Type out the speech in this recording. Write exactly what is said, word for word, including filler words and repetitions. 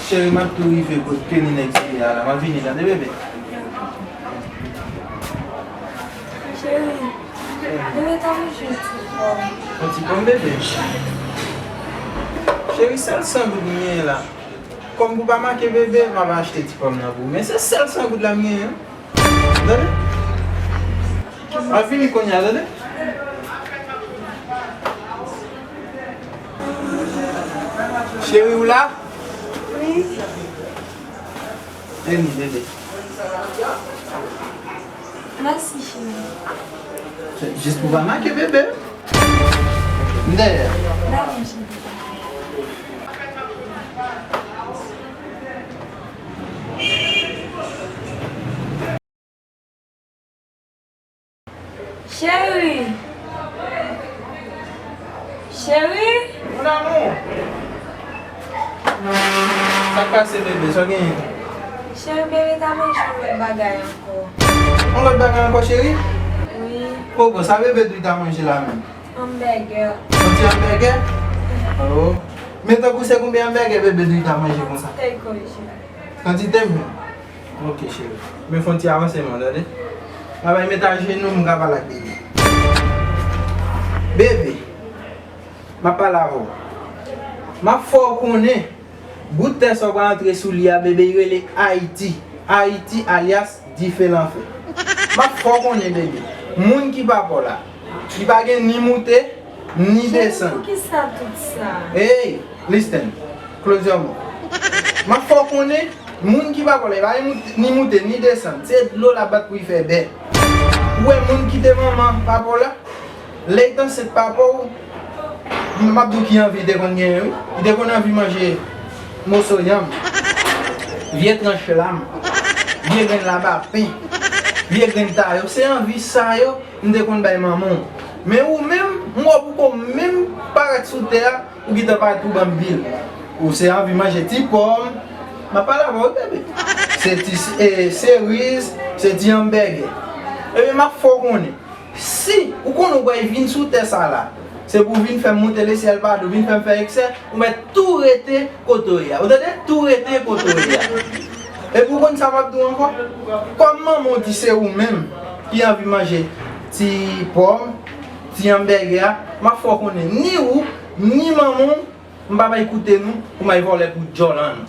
Cheri, m ap tou rive kot Kenny nèg serye a la. M ap vini, tande, bebe. Cheri, bebe ta manje yon ti pòm. Yon ti pòm, bebe? Cheri, sèl san goud m genyen la. Kòm pou pa make bebe, m ap achte ti pòm nan pou ou. Men se sèl san goud la m genyen. Tande? M ap vini kounye a, tande? Cheri, ou la? Wi. Vini, bebe. Mèsi, cheri. Jis pou pa make bebe. M dèyè. Dakò, cheri. Cheri! Cheri! Mon amour! Sa k pase, bebe? Sa w genyen? Cheri, bebe ta manje yon lòt bagay ankò. Yon lòt bagay ankò, cheri? Wi. Poko, sa bebe dwe ta manje la menm? Hamburger. Yon ti hamburger? Oh. Men tankou se konbyen hamburger bebe dwe ta manje konsa? Tèl kòj. Kantite m? Ok, cheri. Men fè yon ti avanse, man, tande? Travay met ajenou, m ka pale ak bebe. Bebe, m ap pale avè w. M ap fè w konnen, bout tè sa w pral antre sou li a, bebe, li rele Ayiti. Ayiti, alyas dife lanfè. M ap fè w konnen, bebe. Moun ki pa pa w la, li pa gen ni moute, ni desann. Cheri, poukisa tout sa? Hey, listen. Close your mouth. M ap fè w konnen, moun ki pa pa w la, li pa ni moute, ni desann. Se dlo l ap bat pou li fè bè. Ou wè moun ki te manman papa w la? Lè li t ansent papa w, m ap di w ki anvi li te konn genyen, wi. Li te konn anvi manje moso yanm, vye tranch lam, vye grenn labapen, vye grenn tayo. Se anvi sa yo m te konn bay manman w. Men ou menm, m wè w poko menm parèt sou tè a, ou gentan parèt pou ban m bil. Ou se anvi manje ti pòm. M ap pale avè w, wi, bebe. Se ti, e, seriz, se ti anbègè. Ebyen, m ap fè w konnen. Si ou konnen ou pral vin sou tè sa la, se pou w vin fè m monte lesyèl pa dou, vin fè m fè eksè, ou mèt tou rete kote w ye a. Ou tande? Tou rete kote w ye a. Epi ou konn sa m ap di w ankò? Kòm manman w di se ou menm ki anvi manje ti pòm, ti anbègè a, m ap fè w konnen ni ou, ni manman w, m p ap al koute nou pou m al vòlè pou djòl an nou.